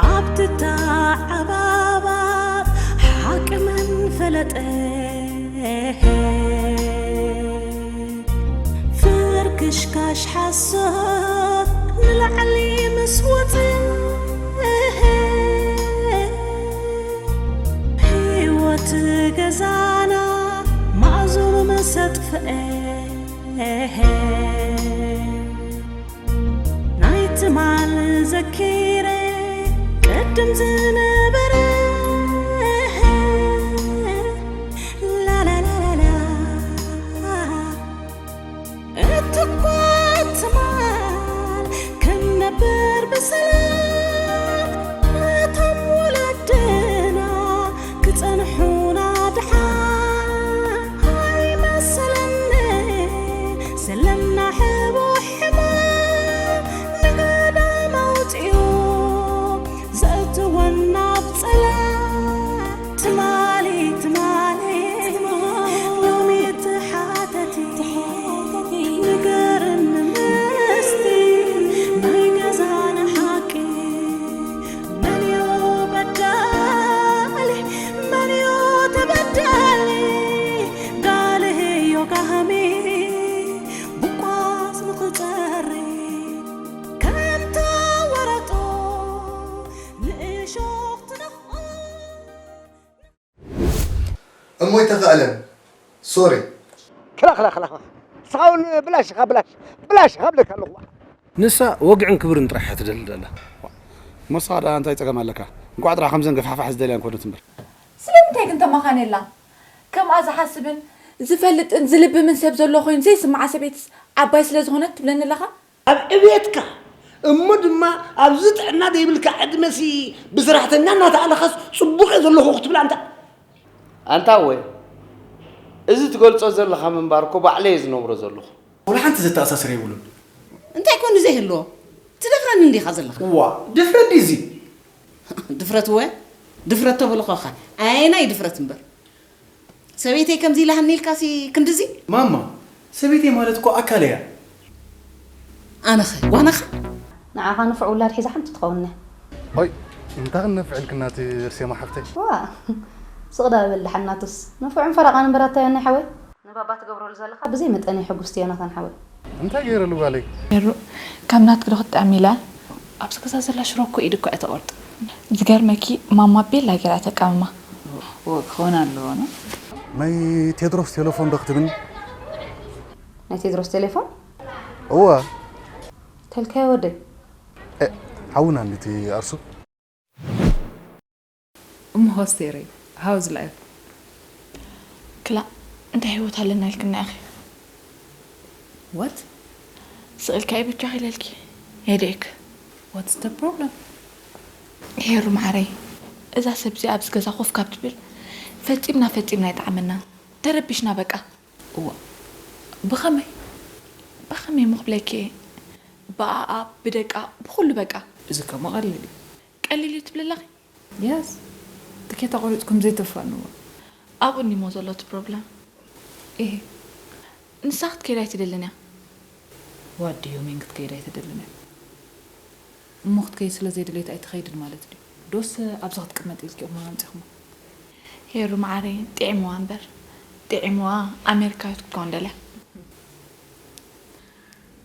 ኣብቲ ተዓባባጥ ሓቂ መን ፈለጠ? ፍርክሽካሽ ሓሶት ንላዕሊ ምስ ወጸ፣ ህይወት ገዛና ማእዝኑ ምስ ኣጥፍአ፣ ናይ ትማል ዘኪረ ቅድም ዝነበረ፣ ላላላላላ፣ እትኳ ትማል ክንነብር ብሰላም፣ ነቶም ወለድና ክጸንሑና ድሓን ኣይመሰለኒ። ዘለና ሕቡእ ሕማም ንገዳም ኣውጺኡ ዘእትወና ኣብ ጸላም። ትማሊ ትማሊ ሎሚ ትሓተቲ ንገርኒ ምስቲ ናይ ገዛና ሓቂ። መን እዩ በዳሊ? መን እዩ ተበዳሊ? ጋልህዮ ጋህሚ ብቋስ ንኽጸሪ ከም ተወረጦ ንእሾኽ ትነኽኦ። እሞ ኣይተኻእለን። ሶሪ። ክላ ክላ ክላ ክላ። ንስኻ እውን ብላሽ ኢኻ፣ ብላሽ፣ ብላሽ ኢኻ እብለካ ኣለኹ። ንሳ ወግዕን ክብርን ጥራሕ እያ ትደሊ ዘላ። ንስኻ ደኣ እንታይ ጸገም ኣለካ? እንቋዕ ጥራሕ ከምዘን ገፋሕፋሕ ዝደልያ እንኮነት እምበር። ስለምንታይ ግን ተማኻኔላ? ከምኣ ዝሓስብን ዝፈልጥን ዝልብምን ሰብ ዘሎ ኮይኑ ዘይስምዓ ሰበይትስ ዓባይ ስለ ዝኾነት ትብለኒ ኣለኻ? ኣብ ዕብየትካ እሞ ድማ ኣብዚ ጥዕና ዘይብልካ ዕድመሲ ብሰራሕተኛ እናተኣለኻስ ጽቡቕ እየ ዘለኹ ክትብላ ኣንታ። ኣንታ እወ፣ እዚ ትገልጾ ዘለኻ ምንባር እኮ ባዕለይ እየ ዝነብሮ ዘለኹ። ወላ ሓንቲ ዘተኣሳስር የብሉን። እንታይ ኮን ዘይህልዎ? ትደፍረኒ እንዲኻ ዘለኻ። እዋ፣ ድፍረት ድዩ እዚ? ድፍረት እወ፣ ድፍረት ተበልኾኻ። ኣየናይ ድፍረት እምበር? ሰበይተይ ከምዚ ኢላሃኒ ኢልካሲ ክንድዚ? ማማ፣ ሰበይተይ ማለት እኮ ኣካለይ እያ። ኣነኸ ጓናኻ? ንዓኻ ንፉዕ ውላድ ሒዛ ሓንቲ ትኸውን እያ። ኦይ፣ እንታይ ክነፍዕልክና እቲ ኣርሴማ ሓፍተይ? ዋእ፣ ስቕ ዳ በል ደሓን ናቱስ። ንፉዕን ፈረቓን እምበር ኣታ ዮናይ ሓወይ። ንባባ ትገብረሉ ዘለኻ ብዘይ መጠን እየ ሕጉስቲ ዮናታን ሓወይ። እንታይ ገይረሉ ጓለይ? ሜሩ፣ ካብ ናትኪ ዶ ክትጥዕሚ ኢለ? ኣብዚ ገዛ ዘላ ሽሮ እኮ ኢድ እኮ እያ ተቖርጥ። ዝገርመኪ ማማ ቤላ ገይራ እያ ተቃምማ። እወ ክኾን ኣለዎ ነው። ናይ ቴድሮስ ቴለፎን ዶ ክትብኒ? ናይ ቴድሮስ ቴሌፎን? እወ። ተልካዮ ወደይ? ሓውና እንዲቲ ኣርሱ። እሞ ኣስቴረይ፣ how's life? ክላእ እንታይ ህይወት ኣለና ኢልክና ኢኺ? What? ስቕ ኢልካ እየ በጃኺ ኢለልኪ። ሄደክ። What's the problem? ሄሩ መዓረይ፣ እዛ ሰብ እዚኣ ኣብዚ ገዛ ኮፍ ካብ ትብል ፈጺምና ፈጺምና ኣይጠዓመናን። ተረቢሽና በቃ። እዋ፣ ብኸመይ? ብኸመይ እሞ ክብለኪ እየ? ብኣኣ፣ ብደቃ፣ ብኹሉ በቃ። እዚ ከሞ ቀሊል እዩ። ቀሊል እዩ ትብሊ ኣለኺ? Yes፣ ትኬት ኣቑሪፅኩም ዘይተፋንዎ። ኣብኡ እኒሞ ዘሎ እቲ problem። እሄ። ንሳ ክትከይድ ኣይትደልን እያ። What do you mean ክትከይድ ኣይትደልን እያ? እሞ ክትከይድ ስለ ዘይደለየት ኣይትኸይድን ማለት ድዩ? ዶስ ኣብዚ ክትቅመጥ ኢልኪ እሞ ኣምፂኹማ? ሄሩ መዓረይ ጥዒምዋ እምበር ጥዒምዋ ኣሜሪካዊት ክትከውን ደልያ።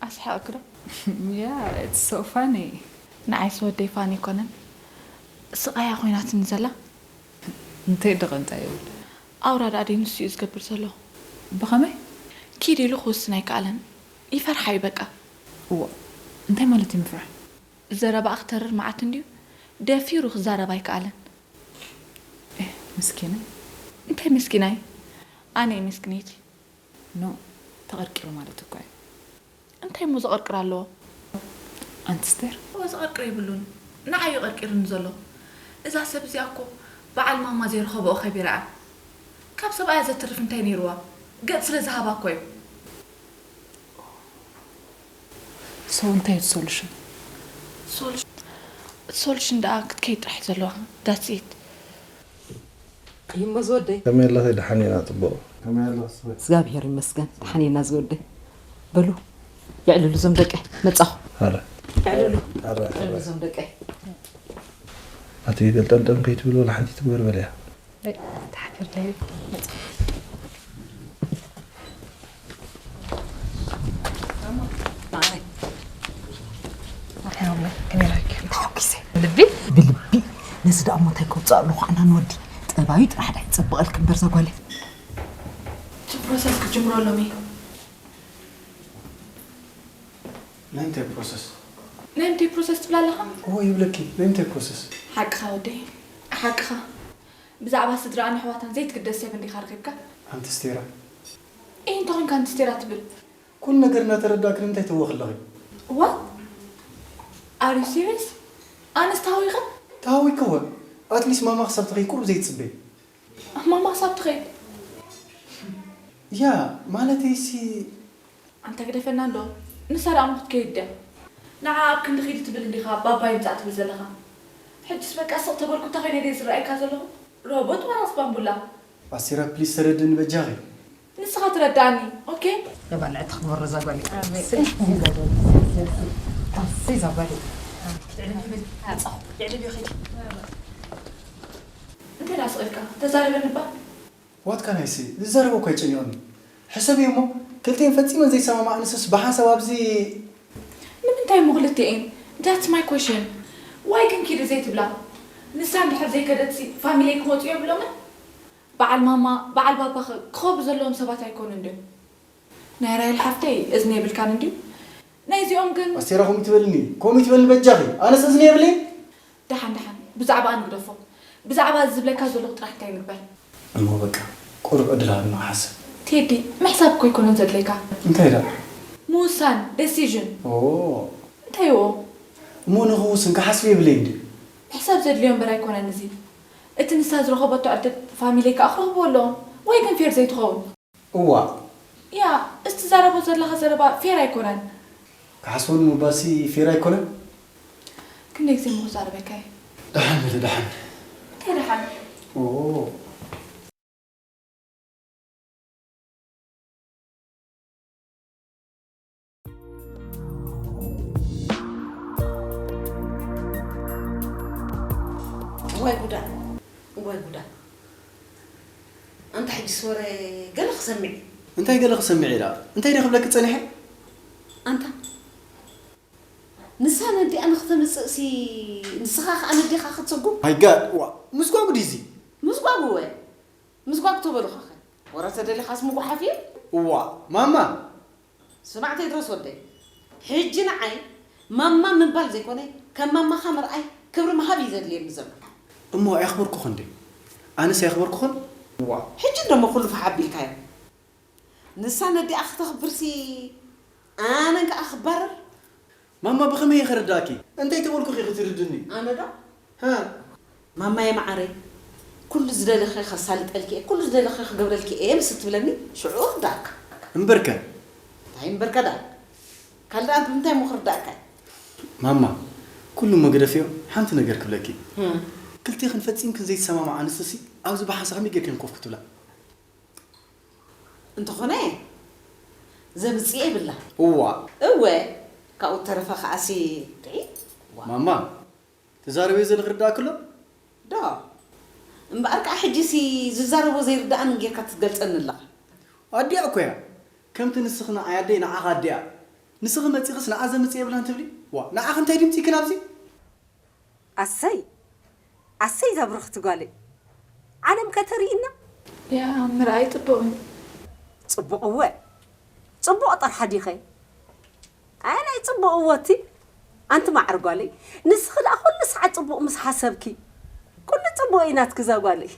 ኣስሕቐኪ ዶ? Yeah, it's so funny. ንዓይስ ወደይ ፋኒ ኣይኮነን ስቓያ ኮይናትኒ ዘላ። እንታይ ደቐንጣ ይብል? ኣውራ ደኣ ደይ ንሱ እዩ ዝገብር ዘሎ። ብኸመይ? ኪድ ኢሉ ክውስን ኣይከኣለን። ይፈርሓ እዩ በቃ። እዋ፣ እንታይ ማለት እዩ ምፍራሕ? ዘረባኣ ክተርር መዓት እንድዩ። ደፊሩ ክዛረብ ኣይከኣለን። ኤህ፣ ምስኪናይ። እንታይ ምስኪናይ? ኣነ እየ ምስኪነይቲ። ኖእ፣ ተቐርቂሩ ማለት እኮ እዩ። እንታይ እሞ ዘቐርቅር ኣለዎ? ኣንቲ ስቴር። እወ ዘቐርቅር የብሉን። ንዓይ እዩ ቀርቂሩኒ ዘሎ። እዛ ሰብ እዚኣ እኮ በዓል ማማ ዘይረኸብኦ ከቢራ እያ። ካብ ሰብኣያ ዘትርፍ እንታይ ነይርዋ? ገጽ ስለ ዝሃባ እኮ እዩ። So እንታይ እዩ እቲ solution? እቲ solution ደኣ ክትከይድ ጥራሕ እዩ ዘለዋ። That's it። እሞ ዝወደይ ከመይ ኣለኺ? ደሓን ኢና ጽቡቕ። ከመይ ኣለኺ? እግዚኣብሔር ይመስገን ደሓን ኢና ዝወደይ። በሉ የዕልሉ እዞም ደቀይ። መጻኹ። ኣረ። የዕልሉ። ኣረ፣ ኣረ። የዕልሉ እዞም ደቀይ። ኣቲ ገልጠምጠም ከይትብል ወላ ሓንቲ ትግበር በልያ። ልቢ ብልቢ ነዚ ደኣ እሞ እንታይ ከውፅእ ኣለኹ ኣና ንወዲ ጠባዩ ጥራሕ ዳ ይፅብቐልክ እምበር ዘጓለ እቲ ፕሮሰስ ክጅምሮ ኣሎም እዩ ናይ እንታይ ፕሮሰስ? ናይ ምንታይ ፕሮሰስ ትብላ ኣለኻ? እዎ ይብለኪ ናይ እንታይ ፕሮሰስ? ሓቅኻ ወደይ ሓቅኻ ብዛዕባ ስድራኣን ኣሕዋታን ዘይትግደስ ሰብ እንዲኻ ረኺብካ ኣንትስቴራ ኢ እንታይ ኮንካ ኣንትስቴራ ትብል ኩሉ ነገር እናተረዳእኪ ንምንታይ ትህወኺ ኣለኺ? What? Are you serious? ኣነስ ተሃዊኸ? ተሃዊኪ እወ ኣትሊስት ማማ ክሳብ ትኸይድ ቁሩብ ዘይትፅበዪ ማማ ክሳብ ትኸይድ ያ ማለተይሲ ኣንታ ግደፈና እንዶ ንሳ ደኣ እሞ ክትከይድ ድያ ንዓ ኣብ ክንዲ ኺዲ ትብል እንዲኻ ባባ ይምጻእ ትብል ዘለኻ ሕጅስ በቃ ስቕ ተበልኩ እንታይ ኮይነ ድየ ዝረኣየካ ዘለኹ ሮቦት ዋላስ ባምቡላ ኣሲራ ፕሊስ ተረድእኒ በጃኺ ንስኻ ትረዳእኒ ኦኬ የባልዕ ትኽብር እዛ ጓል ኣሰይ እዛ ጓል እንታይ ዳ ስቕ ኢልካ ተዛረበኒ እባ What can I say? ዝዛረቦ እኳ ይጨኒቐኒ። ሕሰብዮ እሞ፣ ክልቲኤን ፈጺመን ዘይሰማማዓ ኣንስትስ ብሓንሳብ ኣብዚ። ንምንታይ እሞ ክልቲኤን? That's my question. Why ግን ኪዱ ዘይትብላ? ንሳ እንድሕር ዘይከደትሲ ፋሚለይ ክመጹ የብሎምን? በዓል ማማ፣ በዓል ባባኸ ክኸብሩ ዘለዎም ሰባት ኣይኮኑን ድዮም? ናይ ራሄል ሓፍተይ እዝኒ የብልካን እንድዩ? ናይዚኦም ግን። ኣስቴራ ከምኡ ትበልኒ፣ ከምኡ ትበልኒ በጃኺ። ኣነስ እዝኒ የብለይን? ደሓን ደሓን ብዛዕባኣ ንግደፎ። ብዛዕባ እዚ ዝብለካ ዘለኹ ጥራሕ እንታይ ንግበር? እሞ በቃ ቁሩብ ዕድል ሃብና ክሓስብ። ቴዲ ምሕሳብ እኮ ኣይኮነን ዘድልየካ። እንታይ ደኣ? ምውሳን፣ decision። ኦ። እንታይ እዎ? እሞ ንኽውስን ክሓስብ የብለይን ድዩ? ምሕሳብ ዘድልዮ እምበር ኣይኮነን እዚ። እቲ ንሳ ዝረኸበቶ ዕድል ፋሚለይ ከኣ ክረኽብዎ ኣለዎም። ወይ ግን ፌር ዘይትኸውን። እዋእ ያ እዚ ትዛረቦ ዘለኻ ዘረባ ፌር ኣይኮነን። ክሓስበሉ ምባልሲ ፌር ኣይኮነን። ክንደይ ግዜ እሞ ክዛረበካ እየ። ደሓን በሊ ደሓን። እንታይ ደሓን? ኦሆ። እዋይ ጉዳ እዋይ ጉዳ ኣንታ ሕጂስ ወረ ገለ ክሰምዕ እዩ እንታይ ገለ ክሰምዕ ኢላ እንታይ ድየ ክብለኪ ጸኒሐ ኣንታ ንሳ ነዲኣ ንክተምፅእሲ ንስኻ ከዓ ነዲኻ ክትሰጉም my god ዋ ምስጓጉ ድዩ እዚ ምስጓጉ ወ ምስጓጉ ተበሉኻኸ ወረ ተደሊኻስ ምጉሓፍ እየ ዋ ማማ ስማዕ ቴድሮስ ወደይ፣ ሕጂ ንዓይ ማማ ምባል ዘይኮነ ከም ማማኻ ምርኣይ ክብሪ ምሃብ እዩ ዘድልየኒ ዘሎ። እሞ ኣየኽበርኩኽን ድየ? ኣነስ ኣየኽበርኩኽን? ዋእ። ሕጂ እንደሞ ኩሉ ፋሕ ኣቢልካዮ። ንሳ ነዲኣ ክተኽብርሲ ኣነን ከኣ ክባረር? ማማ ብኸመይ እየ ከረድኣኪ? እንታይ ተበልኩኺ ክትርድኒ? ኣነ ዶ? ሃ። ማማየ መዓረይ ኩሉ ዝደለኽዮ ከሳልጠልኪ እየ ኩሉ ዝደለኽዮ ክገብረልኪ እየ ምስ እትብለኒ ሽዑ ክርድኣካ እምበርከ እንታይ እምበርከ ደኣ ካልእ ደኣ ብምንታይ እሞ ክርድኣካ እዩ ማማ ኩሉ እሞ ግደፍዮ ሓንቲ ነገር ክብለኪ እም። ክልቴኽን ፈጺምክን ዘይትሰማምዓ ኣንስቲ ሲ ኣብዚ ብሓንሳ ከመይ ጌርክን ኮፍ ክትብላ እንተኾነ ዘምጽእ የብላ እዋ እወ ካብኡ ተረፈ ከኣሲ ርዒ ማማ ትዛረብዮ ዘለኺ ክርድኣኪ ኣሎ? ዶ? እምበኣር ከኣ ሕጂሲ ዝዛረቦ ዘይርድኣኒ ጌርካ ትገልጸኒ ኣለኻ። ኣዲኣ እኮ እያ። ከምቲ ንስኺ ንዓይ ኣደይ ንዓኺ ኣዲኣ። ንስኺ መጺኽስ ንዓ ዘምጽእ የብላን ትብሊ? ዋእ ንዓኺ እንታይ ድዩ ኣምጺእኪ ናብዚ? ኣሰይ! ኣሰይ እዛ ብርኽቲ ጓለይ! ዓለም ከ ተሪእና? ያ ምርኣይ ጽቡቕ እዩ። ጽቡቕ እወ! ጽቡቕ ጥርሓ ዲኸ? ኣየ ናይ ጽቡቕ እወ እቲ ኣንቲ ማዕር ጓለይ ንስኺ ደኣ ኩሉ ሰዓት ጽቡቕ ምስ ሓሰብኪ ኩሉ ጽቡቕ እዩ ናትኪ እዛ ጓለይ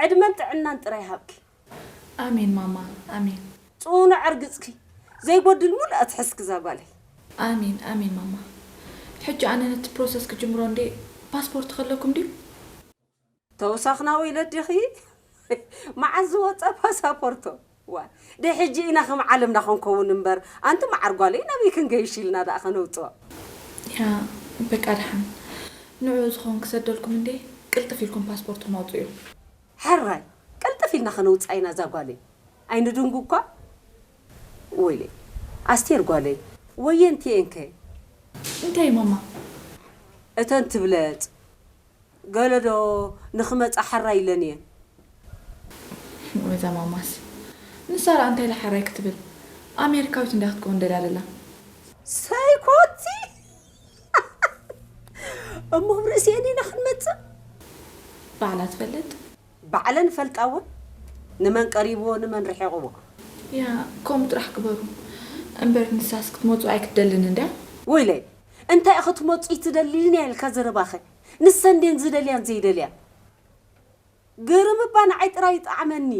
ዕድመን ጥዕናን ጥራይ ይሃብኪ ኣሜን ማማ ኣሜን ጽኑዕ ርግጽኪ ዘይጎድል ሙሉእ ኣትሕዝኪ እዛ ጓለይ ኣሜን ኣሜን ማማ ሕጂ ኣነ ነቲ ፕሮሰስ ክጅምሮ እንዴ ፓስፖርት ከለኩም ድዩ ተውሳኽና ወይለዲኺ መዓዝ ዝወፀ ፓሳፖርቶ ዋይ ደይ ሕጂ ኢና ከም ዓለምና ክንከውን እምበር ኣንቲ መዓር ጓለይ ናበይ ክንገይሽ ኢልና ደኣ ከነውፅኦ ያ በቃ ደሓን ንዑ ዝኸውን ክሰደልኩም እንዴ ቅልጥፍ ኢልኩም ፓስፖርትኩም ኣውፅኡ ሕራይ ቅልጥፍ ኢልና ከነውፅኣ ኢና እዛ ጓለይ ኣይንድንጉ እኳ ወይለይ ኣስቴር ጓለይ ወየንቲኤንከ እንታይ ማማ እተን ትብለፅ ገለዶ ንኽመጻ ሓራ ኢለን እየን። ወዛ ማማስ ንሳ ደኣ እንታይ ኢላ ሓራይ ክትብል? ኣሜሪካዊት እንዳ ክትከውን ደላ ደላ። ሰይኮቲ እሞ ኣብ ርእሲኤን ኢና ክንመጽእ። ባዕላ ትፈልጥ። ባዕለን ፈልጣ እውን ንመን ቀሪብዎ ንመን ርሒቕዎ። ያ ከምኡ ጥራሕ ግበሩ። እምበር ንሳስ ክትመፁ ኣይክትደልን እንድያ። ወይለይ እንታይ ክትመፁ ትደልይን እያ ኢልካ ዘረባኸ? ንሰን ድየን ዝደልያን ዘይደልያን። ግርም እባ ንዓይ ጥራይ ይጥዓመኒ።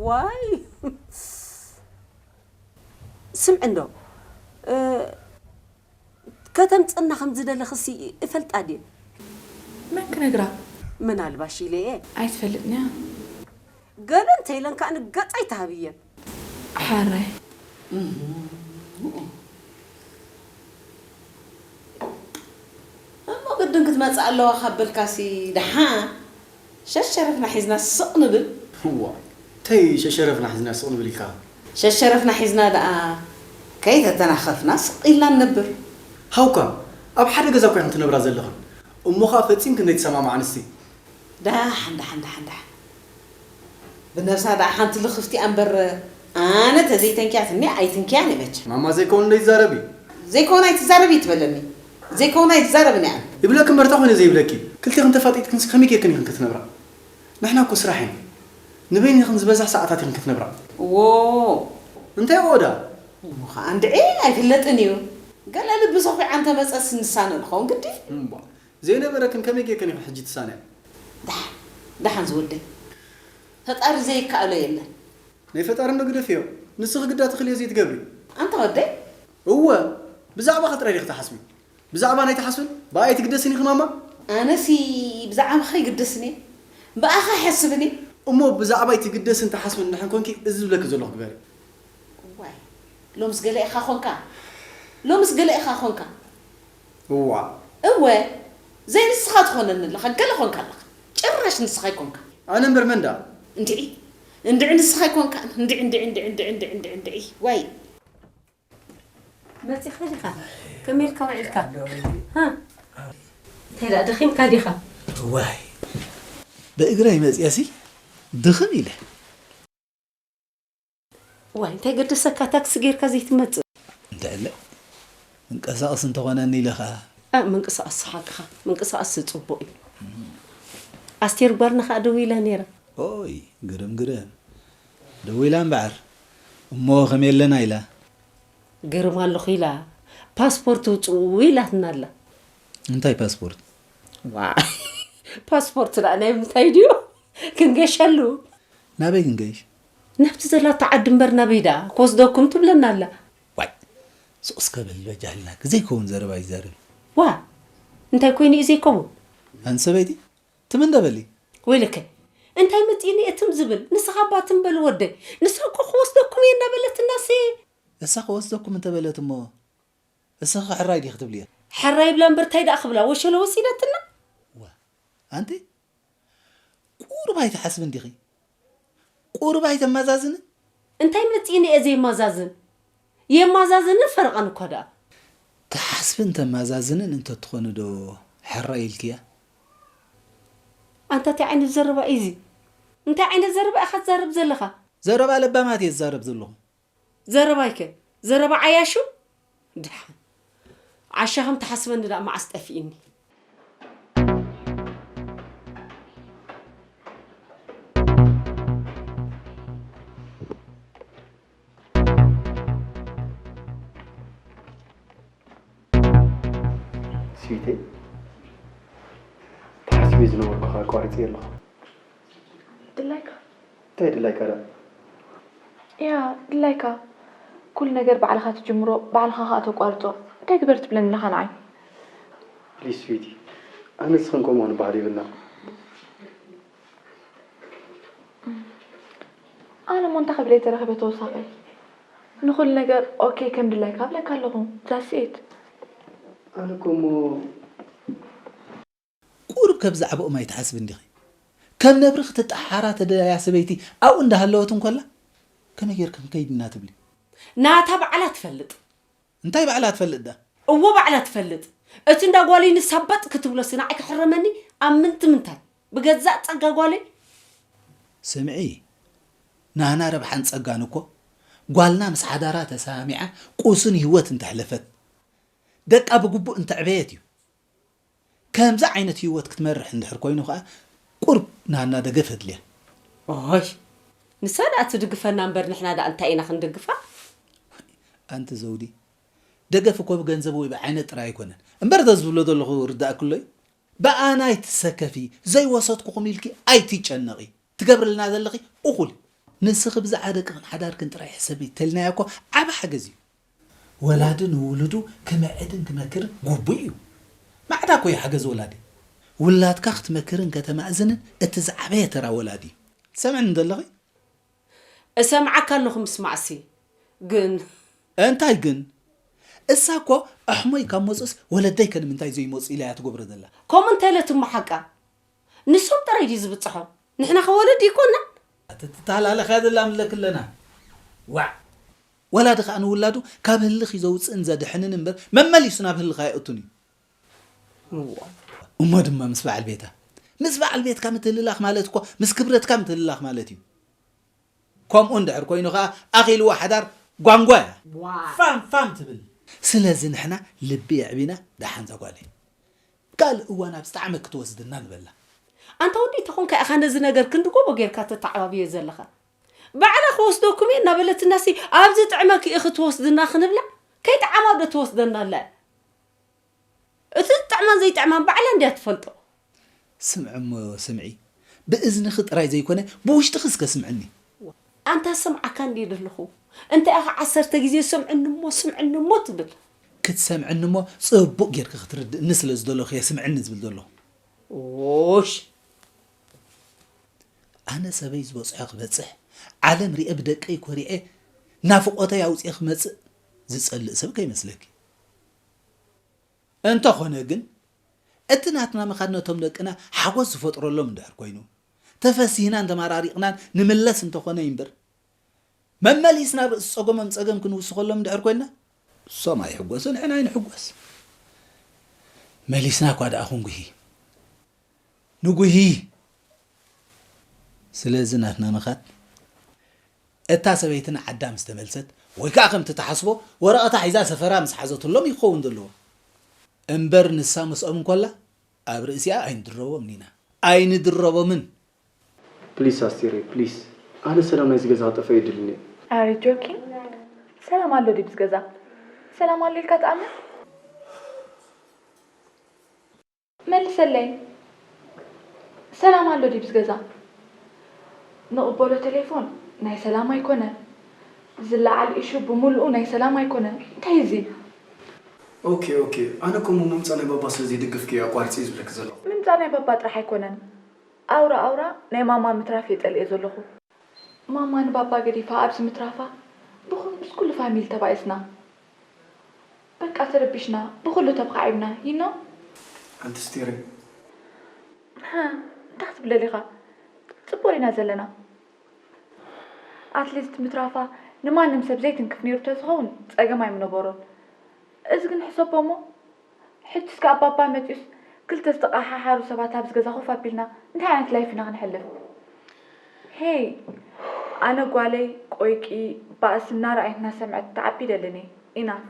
ዋይ ስምዒ እንዶ እ፣ ከተምፅና ከም ዝደለኽሲ እፈልጣ ድየ? መን ክነግራ? ምናልባሽ ኢለ እየ። ኣይትፈልጥንያ። ገለ እንተኢለን ከዓ ንገፀይ ትሃብየን። ሓራይ እሞ ግድን ክትመፅእ ኣለዋ ካብ በልካሲ ደሓን ሸሸረፍና ሒዝና ስቕ ንብል። እዋ እንታይ ሸሸረፍና ሒዝና ስቕ ንብል ኢልካ? ሸሸረፍና ሒዝና ደኣ ከይተተናኸፍና ስቕ ኢልና ንነብር። ሃውካ ኣብ ሓደ ገዛ እኮ ኢኽን ትነብራ ዘለኽን። እሞ ኸኣ ፈጺምክን ዘይትሰማምዓ ኣንስቲ። ደሓን ደሓን ደሓን ደሓን ብነብሳ ደኣ ሓንቲ ልኽፍቲ እያ እምበር ኣነ ተዘይተንክያትኒ ኣይትንክያን እየ መቸም። ማማ ዘይከውን ዘይዛረብ እዩ። ዘይከውን ኣይትዛረብ እዩ ትበለኒ። ዘይከውን ኣይትዛረብን እያ። ይብለኪ እምበር እንታይ ኮይነ ዘይብለኪ? ክልቴኽን ተፋጢጥክንሲ ከመይ ጌርክን ኢኽን ክትነብራ? ንሕና እኮ ስራሕ ኢና። ንበይንኽን ዝበዝሕ ሰዓታት ኢኽን ክትነብራ። እዎ። እንታይ እዎ ደኣ? እሞ ኸኣ እንድዒ ኣይፍለጥን እዩ። ገለ ልቢ ሰኺዓ እንተመጸስ ንሳነ ንኸውን ግዲ። እምቧ። ዘይነበረክን ከመይ ጌርክን ኢኽን ሕጂ ትሳነያ? ደሓን ደሓን ዝወደይ። ፈጣሪ ዘይከኣሎ የለን። ናይ ፈጣሪ እንዶ ግደፍዮ። ንስኺ ግዳ ትኽልዮ ዘይትገብሪ። ኣንታ ወደይ። እወ። ብዛዕባኺ ጥራይ ዲኺ ትሓስቢ? ብዛዕባና ኣይትሓስብን? ብኣይ ኣይትግደስን ኢኺ ማማ? ኣነሲ ብዛዕባኺ ኣይግደስን እየ። ብኣኺ ኣይሓስብን እየ። እሞ ብዛዕባይ ትግደስን ትሓስብን እንድሕን ኮንኪ እዚ ዝብለኪ ዘለኹ ግበሪ። ዋይ ሎምስ ገለ ኢኻ ኾንካ። ሎምስ ገለ ኢኻ ኾንካ። እዋ። እወ ዘይንስኻ ትኾነኒ ኣለኻ። ገለ ኾንካ ኣለኻ። ጭራሽ ንስኻ ኣይኮንካ። ኣነ እምበር መን ደኣ? እንድዒ እንድዒ ንስኻ ኣይኮንካ። እንድዒ እንድዒ እንድዒ እንድዒ እንድዒ እንድዒ እንድዒ ዋይ። መጺኻ ዲኻ? ከመይ ኢልካ ውዒልካ? ሃ? እንታይ ደኣ ደኺምካ ዲኻ? እዋይ ብእግረይ መጺኣሲ ድኽም ኢለ። ዋይ እንታይ ገደሰካ ታክሲ ጌርካ ዘይትመጽእ? እንድዕለ እንቀሳቐስ እንተኾነኒ ኢለ ኸኣ። እ ምንቅስቓስ ሓቅኻ ምንቅስቓስ ጽቡቕ እዩ። ኣስቴር ጓልና ኸኣ ደዊላ ነይራ። ኦይ ግርም ግርም ደዊላ እምበዓር እሞ ከመይ ኣለና ኢላ። ግርም ኣለኹ ኢላ ፓስፖርት ውፅኡ ኢላትና ኣላ። እንታይ ፓስፖርት? ዋይ ፓስፖርት ደኣ ናይ ምንታይ ድዩ? ክንገሸሉ። ናበይ ክንገይሽ? ናብቲ ዘላቶ ዓዲ እምበር ናበይ ደኣ ክወስደኩም ትብለና ኣላ። ዋይ ሱቕስከ በሊ በጃልና ዘይከውን ዘረባ ይዛረቢ። ዋ እንታይ ኮይኑ እዩ ዘይከውን? ኣንቲ ሰበይቲ ትም እንዶ በሊ። ወይለከ እንታይ መፂእኒ እየ ትም ዝብል ንስኻ እባ ትም በል ወደይ ንሳ እኮ ክወስደኩም እየ እንዳበለትናሲ። እሳ ክወስደኩም እንተበለት እሞ እስኺ ሕራይ ዲኺ ትብልዮ? ሕራይ ይብላ እምበር ታይ ደኣ ክብላ ወሸሎ ወሲዳትና። ዋ ኣንቲ ቁሩብ ኣይትሓስብን ዲኺ? ቁሩብ ኣይተመዛዝንን? እንታይ መጺእኒ እየ ዘይመዛዝን? የማዛዝንን ፈረቓን እኳ ደኣ። ትሓስብን ተመዛዝንን እንተትኾኒ ዶ ሕራይ ኢልክያ? ኣንታ እንታይ ዓይነት ዘረባ እዩ እዚ? እንታይ ዓይነት ዘረባ ኢኻ ትዛረብ ዘለኻ? ዘረባ ለባማት እየ ዝዛረብ ዘለኹ። ዘረባይከ ዘረባ ዓያሹ? ደሓን ዓሻ ከም ትሓስበኒ ደኣ መዓስ ጠፊእኒ። ስዊተይ፣ ተሓሲበ ዝነበርኩ ከኣ ኣቋሪፀዮ ኣለኹ። ድላይካ እንታይ ድላይካ ደኣ? ያ ድላይካ ኩሉ ነገር ባዕልኻ ትጅምሮ ባዕልኻ ኸኣ ተቋርጾ እንታይ ግበር ትብለኒ ኣለኻ ንዓይ? ፕሊስ ስዊቲ፣ ኣነ ንስኽን ከምኡ ክንበሃል የብልናን። ኣነ እሞ እንታይ ክብል እየ ተረኺበ ተወሳኺ? ንኹሉ ነገር ኦኬ ከም ድላይካ እብለካ ኣለኹ። That's it። ኣነ እኮ እሞ ቁሩብ ከ ብዛዕብኦም ኣይትሓስብን ዲኺ? ከም ነብሪ ክትጠሓራ ተደላያ ሰበይቲ ኣብኡ እንዳሃለወት እንኮላ ከመይ ጌርኪ ክንከይድ ኢና ትብሊ? ናታ ባዕላ ትፈልጥ። እንታይ ባዕላ ትፈልጥ ደኣ? እወ ባዕላ ትፈልጥ። እቲ እንዳ ጓለይ ንሳ በጥ ክትብሎሲ ንዓይ ክሕረመኒ? ኣብ ምንቲ ምንታይ? ብገዛእ ጸጋ ጓለይ? ስምዒ፣ ናህና ረብሓን ጸጋን እኮ ጓልና ምስ ሓዳራ ተሰማሚዓ ቁሱን ህይወት እንተሕለፈት፣ ደቃ ብግቡእ እንተዕበየት እዩ። ከምዚ ዓይነት ህይወት ክትመርሕ እንድሕር ኮይኑ ኸኣ ቁሩብ ናህና ደገፍ የድልያ። ኦይ፣ ንሳ ደኣ ትድግፈና እምበር ንሕና ደኣ እንታይ ኢና ክንድግፋ? ኣንቲ ዘውዲ፣ ደገፍ እኮ ብገንዘብ ወይ ብዓይነት ጥራይ ኣይኮነን። እምበር እተ ዝብሎ ዘለኹ ርዳእክሎ እዩ። ብኣና ኣይትሰከፊ፣ ዘይወሰድኩኹም ኢልኪ ኣይትጨነቒ። ትገብርልና ዘለኺ እኹል እዩ። ንስኺ ብዛዕባ ደቅኽን ሓዳርክን ጥራይ ሕሰቢ ተልናዮ እኮ ዓቢ ሓገዝ እዩ። ወላዲ ንውሉዱ ክምዕድን ክመክርን ግቡእ እዩ። ማዕዳ እኮ እዩ ሓገዝ ወላዲ። ውላድካ ክትመክርን ከተማእዝንን እቲ ዝዓበየ ተራ ወላዲ እዩ። ትሰምዕኒ ዘለኺ? እሰምዓካ ኣለኹ ምስማዕሲ፣ ግን እንታይ ግን? እሳ እኮ ኣሕሞይ ካብ መጹስ ወለደይ ከ ንምንታይ ዘይመጹ ኢላ እያ ትገብሮ ዘላ። ከምኡ እንተ ኢለት እሞ ሓቃ። ንሶም ጥራይ ድዩ ዝብጽሖም? ንሕና ከ ወለዲ ኣይኮንናን? ኣቲ ትተሃላለኽያ ዘላ ምለክ ኣለና። ዋዕ! ወላዲ ከኣ ንውላዱ ካብ ህልኽ እዩ ዘውጽእን ዘድሕንን እምበር መመሊሱ ናብ ህልኽ ኣየእቱን እዩ። እሞ ድማ ምስ በዓል ቤታ። ምስ በዓል ቤትካ ምትህልላኽ ማለት እኮ ምስ ክብረትካ ምትህልላኽ ማለት እዩ። ከምኡ እንድሕር ኮይኑ ኸኣ ኣኺልዋ ሓዳር ጓንጓ እያ። ፋም ፋም ትብል። ስለዚ ንሕና ልቢ የዕቢና ደሓን ዛጓለይ። ካልእ እዋን ኣብ ዝጠዓመ ክትወስድና ንበላ። ኣንታ ወዲ ተኾንካ ኢኻ ነዚ ነገር ክንዲ ጎቦ ጌርካ ተተዓባብዮ ዘለኻ። ባዕላ ክወስደኩም እየ እናበለትናሲ ኣብዚ ጥዕመኪ ኢኺ ትወስድና ክንብላ ከይጠዓማ ዶ ትወስደና ኣላ? እቲ ዝጥዕማን ዘይጥዕማን ባዕላ እንድያ ትፈልጦ። ስምዒ እሞ ስምዒ፣ ብእዝንኺ ጥራይ ዘይኮነ ብውሽጥኺ እስከ ስምዕኒ። ኣንታ ሰምዓካ እንድየ ዘለኹ። እንታይ ኢኻ ዓሰርተ ግዜ ስምዕኒ እሞ ስምዕኒ እሞ ትብል? ክትሰምዕኒ እሞ ጽቡቕ ጌርኪ ክትርድእኒ ስለ ዝደለኹ እየ ስምዕኒ ዝብል ዘለኹ። ኦሽ! ኣነ ሰበይ ዝበጽሖ ክበጽሕ፣ ዓለም ሪኤ ብደቀይ ኮሪዐ፣ ናፍቖተይ ኣውጺኤ ክመጽእ ዝጸልእ ሰብ ከይመስለኪ። እንተኾነ ግን፣ እቲ ናትና ምኻድ ነቶም ደቅና ሓጎስ ዝፈጥረሎም እንድሕር ኮይኑ፣ ተፈሲህናን ተመራሪቕናን ንምለስ እንተኾነ እዩ እምበር፣ መመሊስና ርእሲ ጸገሞም ጸገም ክንውስኸሎም እንድሕር ኮይንና፣ እሶም ኣይሕጎሱ፣ ንሕና ኣይንሕጎስ። መሊስና እኳ ደኣ ክንጉሂ። ንጉሂ። ስለዚ ናትና ምኻድ፣ እታ ሰበይትና ዓዳ ምስ ተመልሰት፣ ወይ ከኣ ከምቲ ትሓስቦ ወረቐታ ሒዛ ሰፈራ ምስ ሓዘትሎም ይኸውን ዘለዎ። እምበር ንሳ ምስኦም እንኮላ፣ ኣብ ርእሲኣ ኣይንድረቦምን ኢና። ኣይንድረቦምን። ፕሊስ ኣስቴረይ፣ ፕሊስ። ኣነ ሰላም ናይዚ ገዛ ክጠፍእ ኣይደልን እየ። Are you joking? ሰላም ኣሎ ድዩ ብዚ ገዛ? ሰላም ኣሎ ኢልካ ትኣምን? መልሰለይ። ሰላም ኣሎ ድዩ ብዚ ገዛ? ንቕበሎ ቴሌፎን ናይ ሰላም ኣይኮነ። ዝለዓል ኢሹ ብምሉኡ ናይ ሰላም ኣይኮነ። እንታይ እዚ? ኦኬ፣ ኦኬ። ኣነ እኮ እሞ ምምጻእ ናይ ባባ ስለ ዘይደገፍኪ እየ ኣቋሪጸ ዝብለኪ ዘለኹ። ምምጻእ ናይ ባባ ጥራሕ ኣይኮነን። ኣውራ ኣውራ ናይ ማማ ምትራፍ እየ ጸሊኤ ዘለኹ። ማማ ንባባ ገዲፋ ኣብዚ ምትራፋ ብኹ-፣ ምስ ኩሉ ፋሚሊ ተባኢስና። በቃ ተረቢሽና፣ ብኹሉ ተብኻዒብና፣ you know? ኣንቲ ስቴሪ። ሃ፣ እንታይ ክትብለሊ ኢኻ? ጽቡቕ ኢና ዘለና። ኣትሊስት ምትራፋ ንማንም ሰብ ዘይትንክፍ ነይሩ ተዝኸውን ጸገም ኣይምነበሮን። እዚ ግን ሕሰቦ እሞ፣ ሕጅስ ከኣ ባባ መጺኡስ ክልተ ዝተቐሓሓሩ ሰባት ኣብዚ ገዛ ኮፍ ኣቢልና እንታይ ዓይነት ላይፍ ኢና ክንሕልፍ? ሄይ፣ ኣነ ጓለይ ቆይቂ ባእሲ እናረኣየት እናሰምዐት ትዓቢ ደልን እየ። ኢናፍ።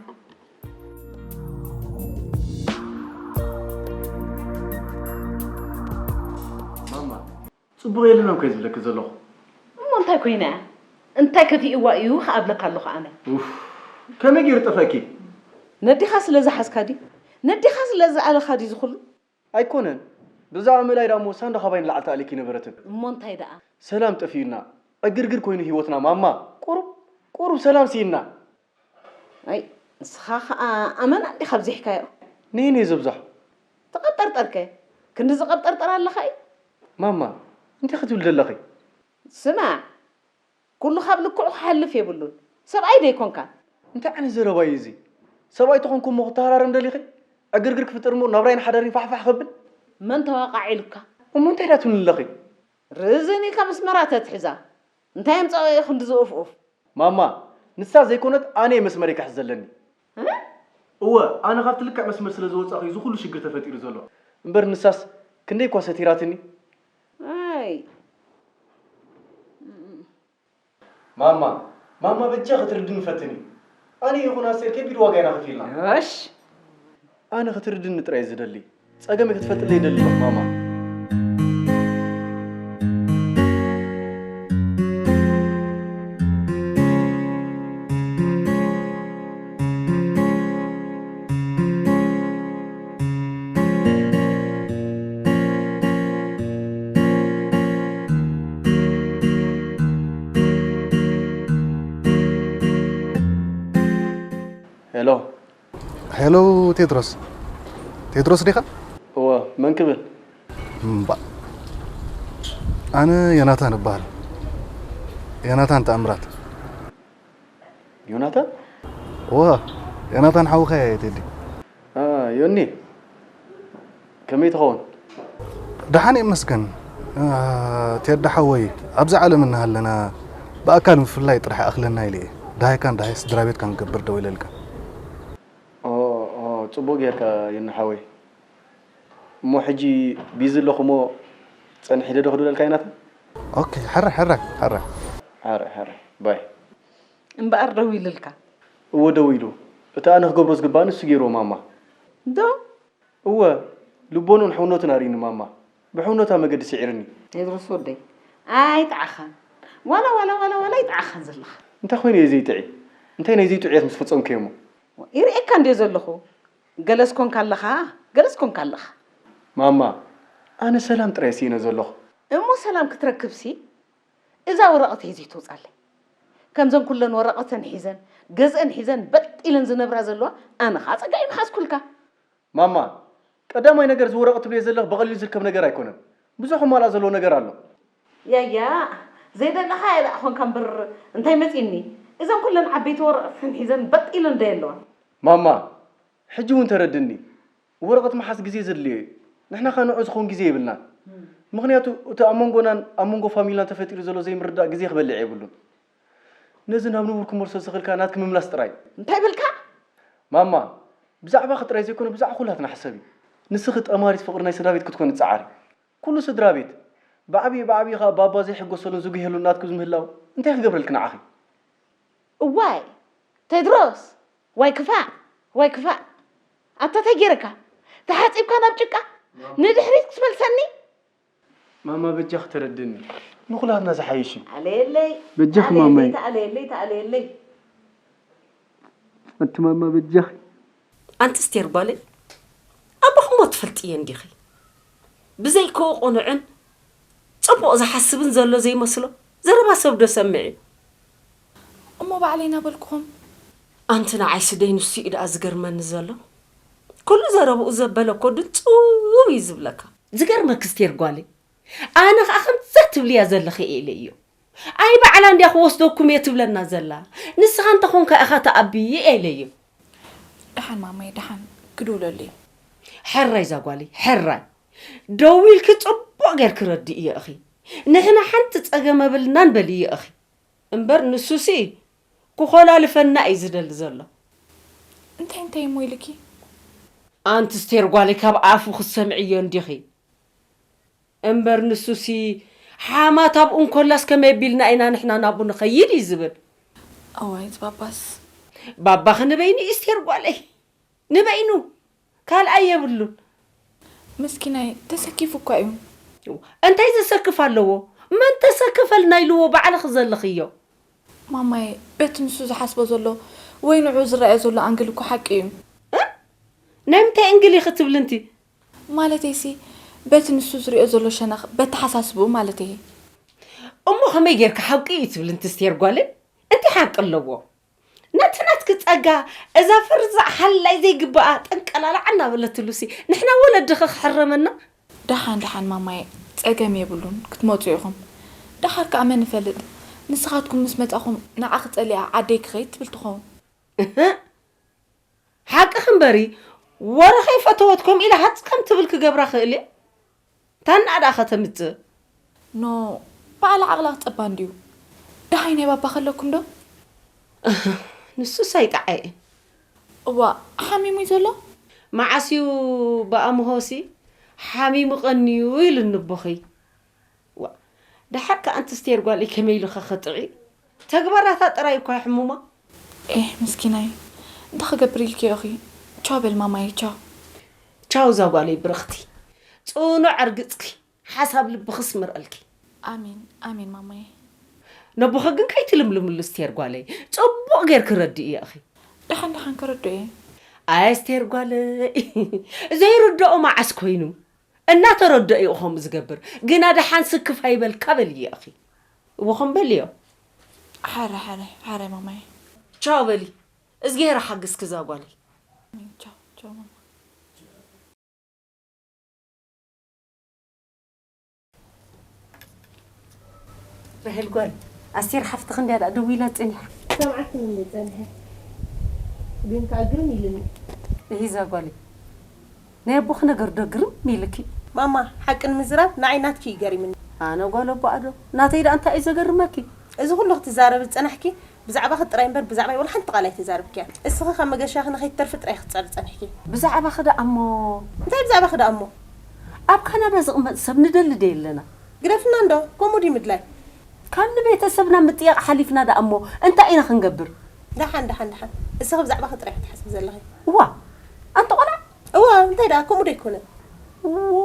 ማማ፣ ጽቡቕ የለን እኮ ዝብለኪ ዘለኹ። እሞ እንታይ ኮይና እያ? እንታይ ከፊእዋ እዩ ከኣ እብለካ ኣለኹ ኣነ። ኡፍ፣ ከመይ ገይሩ ጠፍአኪ? ነዲኻ ስለ ዝሓዝካ ድዩ? ነዲኻ ስለ ዝኣለኻ ድዩ ዝኹሉ? ኣይኮነን። ብዛዕባ ምእላይ ደኣ እሞ ሳንዶ ካባይ ንላዕሊ ተኣልየኪ ኣይነበረትን። እሞ እንታይ ደኣ? ሰላም ጠፊኡና። ዕግርግር ኮይኑ ህይወትና ማማ። ቁሩብ፣ ቁሩብ ሰላም ስኢንና። ኣይ፣ ንስኻ ኸኣ ኣመና እንዲኻ ኣብዚሕካዮ። ነየነይ ዘብዛሕ? ተቐብጠርጠርከ? ክንዲ ዝቐብጠርጠር ኣለኻ እዩ? ማማ፣ እንታይ ክትብሊ ዘለኺ? ስማዕ፣ ኩሉ ካብ ልክዑ ክሓልፍ የብሉን። ሰብኣይ ዶ ኣይኮንካን? እንታይ ዓይነት ዘረባ እዩ እዚ? ሰብኣይ ተኾንኩ እሞ ክተሃራረም ደሊኺ? ዕግርግር ክፍጠር እሞ ናብራይን ሓዳሪን ፋሕፋሕ ከብል? መን ተዋቃዒሉካ? እሞ እንታይ ደኣ ትብልኒ ኣለኺ? ርዝን ኢልካ መስመራ ተትሕዛ። እንታይ ኣምጻኦ እየ ክንዲ ዝኡፍ ኡፍ? ማማ፣ ንሳ ዘይኮነት ኣነ እየ መስመረይ ክሕዝ ዘለኒ። እ? እወ፣ ኣነ ካብቲ ልክዕ መስመር ስለ ዝወጻኹ እዩ እዚ ኩሉ ሽግር ተፈጢሩ ዘሎ። እምበር ንሳስ ክንደይ እኳ ሰቲራትኒ። ኣይ ማማ፣ ማማ በጃ ክትርድኒ ፈትኒ። ኣነ ይኹን ኣስቴር ከቢድ ዋጋ ኢና ከፊልና። እሽ። ኣነ ክትርድኒ ጥራይ ዝደሊ። ጸገመይ ክትፈልጥለይ ይደሊ ኣለኹ ማማ። ሄሎ። ሄሎ፣ ቴድሮስ። ቴድሮስ ዲኻ? እወ፣ መን ክብል? እምባ። ኣነ ዮናታን እበሃል። ዮናታን ተኣምራት። ዮናታን? እወ፣ ዮናታን ሓውኻ እየ፣ ቴዲ። አ፣ ዮኒ፣ ከመይ ትኸውን? ደሓን እየ እመስገን። አ፣ ቴዲ ሓወይ፣ ኣብዚ ዓለም እናሃለና ብኣካል ምፍልላይ ጥራሕ ይኣኽለና ኢለ እየ። ደሃይካን ደሃይ ስድራ ቤትካን ክገብር ደዊለልካ። ኦ፣ ኦ፣ ጽቡቕ ጌርካ ዮኒ ሓወይ። እሞ ሕጂ ቢዚ ኣለኹ እሞ ጸንሕ ኢለ ዶ ክድውለልካ ዮናታን? ኦኬ፣ ሕራይ፣ ሕራይ፣ ሕራይ። ሕራይ፣ ሕራይ፣ ባይ። እምበኣር ደዊሉልካ? እወ፣ ደዊሉ። እቲ ኣነ ክገብሮ ዝግባእ ንሱ ገይርዎ፣ ማማ። ዶ? እወ፣ ልቦንኡን ሕውነቱን ኣርእዩኒ፣ ማማ። ብሕውነታ መገዲ ስዒሩኒ። ቴድሮስ ወደይ፣ ኣይጥዓኻን። ዋላ፣ ዋላ፣ ዋላ፣ ዋላ ኣይጥዓኻን ዘለኻ። እንታይ ኮይነ እየ ዘይጥዒ? እንታይ ናይ ዘይጥዑያት ምስ ፈጸምኩ እየ እሞ? ይርእየካ እንድየ ዘለኹ። ገለስ ኮንካ ኣለኻ፣ ገለስ ኮንካ ኣለኻ። ማማ፣ ኣነ ሰላም ጥራይ ስኢነ ዘለኹ። እሞ ሰላም ክትረክብሲ፣ እዛ ወረቐተይ ዘይትውጻለይ። ከምዘን ኩለን ወረቐተን ሒዘን፣ ገዝአን ሒዘን፣ በጥ ኢለን ዝነብራ ዘለዋ፣ ኣነ ኸኣ ጸጋኢ ምሓዝኩልካ። ማማ፣ ቀዳማይ ነገር እዚ ወረቐት ትብልዮ ዘለኺ ብቐሊሉ ዝርከብ ነገር ኣይኮነን። ብዙሕ ክማላእ ዘለዎ ነገር ኣሎ። ያያ፣ ዘይደለኻዮ ደኣ ኾንካ እምበር እንታይ መጺእኒ? እዘን ኩለን ዓበይቲ ወረቐተን ሒዘን በጥ ኢለን ዶ የለዋን? ማማ፣ ሕጂ እውን ተረድኒ። ወረቐት ምሓዝ ግዜ ዘድልዮ እዩ። ንሕና ኸኣ ንዑ ዝኸውን ግዜ የብልናን። ምኽንያቱ እቲ ኣብ መንጎናን ኣብ መንጎ ፋሚልናን ተፈጢሩ ዘሎ ዘይምርድዳእ ግዜ ክበልዕ የብሉን። ነዚ ናብ ንቡር ክመልሶ ዝኽእል ከኣ ናትኪ ምምላስ ጥራይ። እንታይ በልካ? ማማ፣ ብዛዕባኺ ጥራይ ዘይኮነ ብዛዕባ ኩላትና ሕሰቢ። ንስኺ ጠማሪት ፍቕሪ ናይ ስድራ ቤት ክትኮኒ ጸዓሪ። ኩሉ ስድራ ቤት ብዓብዪ ብዓብዪ ኸኣ ባባ ዘይሕጎሰሉን ዝጉሄሉን ናትኪ ምህላው እንታይ ክገብረልኪ ንዓኺ? እዋይ ቴድሮስ፣ ዋይ ክፋእ፣ ዋይ ክፋእ። ኣታ እንታይ ገይረካ? ተሓጺብካ ናብ ጭቃ ንድሕሪት ክትመልሰኒ? ማማ በጃኺ ተረድእኒ። ንኹላትና ዝሓይሽ እዩ። ተኣለየለይ። በጃኺ ተኣለየለይ፣ ማማይ። ተኣለየለይ፣ ተኣለየለይ። ኣቲ ማማ በጃኺ። ኣንቲ ስቴር ጓለይ፣ ኣቦኽሞ ትፈልጥዮ እንዲኺ። ብዘይክኡ ቅኑዕን ጽቡቕ ዝሓስብን ዘሎ ዘይመስሎ ዘረባ ሰብ ዶ ሰምዕ እዩ? እሞ ባዕለይ እናበልኩኹም። ኣንቲ ንዓይ ስደይ ንሱ እዩ ደኣ ዝገርመኒ ዘሎ። ኩሉ ዘረብኡ ዘበለ እኮ ድጽው እዩ ዝብለካ። ዝገርመኪ ስቴር ጓለይ፣ ኣነ ኸኣ ከምዛ ትብልያ ዘለኺ እየ ኢለዮ። ኣይ ባዕላ እንድያ ክወስደኩም እየ ትብለና ዘላ። ንስኻ እንተኾንካ ኢኻ ትኣቢ እየ ኢለዮ። ደሓን ማማይ፣ ደሓን ክድውለሉ እየ። ሕራይ እዛ ጓለይ፣ ሕራይ። ደዊልኪ ጽቡቕ ጌርኪ ረድእዮ እኺ። ንሕና ሓንቲ ጸገም የብልናን በልዮ እኺ። እምበር ንሱሲ ክኾላልፈና እዩ ዝደሊ ዘሎ። እንታይ እንታይ እሞ ኢልኪ? ኣንቲ ስቴር ጓለይ ካብ ኣፉ ክትሰምዕዮ እንዲኺ። እምበር ንሱሲ ሓማት ኣብኡ እንኮላስ ከመይ ኣቢልና ኢና ንሕና ናብኡ ንኸይድ እዩ ዝብል። እዋይ፣ እዚ ባባስ። ባባኺ ንበይኑ እዩ ስቴር ጓለይ። ንበይኑ። ካልኣይ የብሉን። ምስኪናይ፣ ተሰኪፉ እኳ እዩ። እንታይ ዘሰክፍ ኣለዎ? መን ተሰከፈልና ኢልዎ ባዕልኺ ዘለኽዮ? ማማይ፣ በቲ ንሱ ዝሓስቦ ዘሎ ወይ ንዑ ዝረኣዮ ዘሎ ኣንግል እኮ ሓቂ እዩ። እ? ናይ ምንታይ ኣንግል ኢኺ ትብሊ እንቲ? ማለተይሲ፣ በቲ ንሱ ዝሪኦ ዘሎ ሸነኽ፣ በተሓሳስብኡ ማለተይ። እሞ ከመይ ጌርካ ሓቂ እዩ ትብል እንቲ ስቴር ጓለይ? እንታይ ሓቂ ኣለዎ? ነቲ ናትኪ ጸጋ፣ እዛ ፍርዛዕ ሓላይ ዘይግብኣ ጠንቀላላዕ እናበለትሉሲ፣ ንሕና ወለድኺ ክሕረመና? ደሓን፣ ደሓን ማማይ፣ ጸገም የብሉን፣ ክትመጹ ኢኹም። ደሓር ከኣ መን ይፈልጥ፣ ንስኻትኩም ምስ መጻኹም ንዓኺ ጸሊኣ ዓደይ ክኸይድ ትብል ትኸውን። እህ፣ ሓቅኺ እምበሪ፣ ወረ ከይፈተወት ከምኡ ኢላ ሃጽ ከም ትብል ክገብራ ክእል እየ። ታና ደኣ ከተምጽእ። ኖ፣ ባዕላ ዓቕላ ክጸባ እንድዩ። ደሃይ ናይ ባባ ከለኩም ዶ? ንሱስ ኣይጠዓየን። እዋ፣ ሓሚሙ እዩ ዘሎ? መዓስ እዩ ብኣምሆሲ? ሓሚሙ ቀንዩ ኢሉኒ ኣቦኺ። ዋ፣ ደሓር ከኣ ኣንቲ ስቴር ጓለይ ከመይ ኢሉ ከኸጥዒ? ተግባራታ ጥራይ እኳ ሕሙማ። ኤህ፣ ምስኪናይ። እንታይ ክገብር ኢልኪ ኢኺ? ቻው በል ማማየ፣ ቻው። ቻው እዛ ጓለይ ብርኽቲ። ጽኑዕ ኣርግጽኪ፣ ሓሳብ ልብኺ ስምረልኪ። ኣሜን፣ ኣሜን ማማየ። ነቦኺ ግን ከይትልምልምሉ ስቴር ጓለይ። ጽቡቕ ጌርኪ ረድእዮ ኢኺ። ደሓን ደሓን ከረድኦ እየ። ኣይ ስቴር ጓለይ፣ ዘይርድኦ መዓስ ኮይኑ? እናተረድኦ እዩ ከምኡ ዝገብር። ግና ደሓን ስክፍ ኣይበልካ በልዮ ኢኺ። እወ ከም በልዮ። ሓረ፣ ሓረ፣ ሓረ ማማየ። ቻው በሊ። እዝግሄር ሓግዝኪ እዛ ጓለይ። ቻው፣ ቻው ማማ። ራሄል ጓል፣ ኣስቴር ሓፍትኺ እንድያ ደኣ ደዊላ ጸኒሓ። ሰምዓትኒ እንደ ጸንሐ። ግን ከኣ ግርም ኢልኒ። እሂ እዛ ጓለይ። ናይ ኣቦኺ ነገር ዶ ግርም ኢልኪ? ማማ፣ ሓቂ ንምዝራብ ንዓይ ናትኪ እዩ ገሪምኒ። ኣነ ጓል ኣቦኣ ዶ? ናተይ ደኣ እንታይ እዩ ዘገርመኪ? እዚ ኩሉ ክትዛረቢ ዝጸናሕኪ ብዛዕባኺ ጥራይ እምበር ብዛዕባይ ወላ ሓንቲ ቃል ኣይተዛረብክያ። እስኺ ካብ መገሻኺ ንኸይትተርፊ ጥራይ ክትጸሪ ጸኒሕኪ። ብዛዕባኺ ደኣ እሞ? እንታይ ብዛዕባኺ ደኣ እሞ? ኣብ ካናዳ ዝቕመጥ ሰብ ንደሊ ዶ የለና? ግደፍና እንዶ፣ ከምኡ ድዩ ምድላይ? ካብ ንቤተሰብና ምጥያቕ ሓሊፍና ደኣ እሞ እንታይ ኢና ክንገብር? ደሓን፣ ደሓን፣ ደሓን። እስኺ ብዛዕባኺ ጥራይ ክትሓስቢ ዘለኺ። እዋ፣ ኣንቲ ቆልዓ። እዋ፣ እንታይ ደኣ፣ ከምኡ ዶ ኣይኮነን? እዎ፣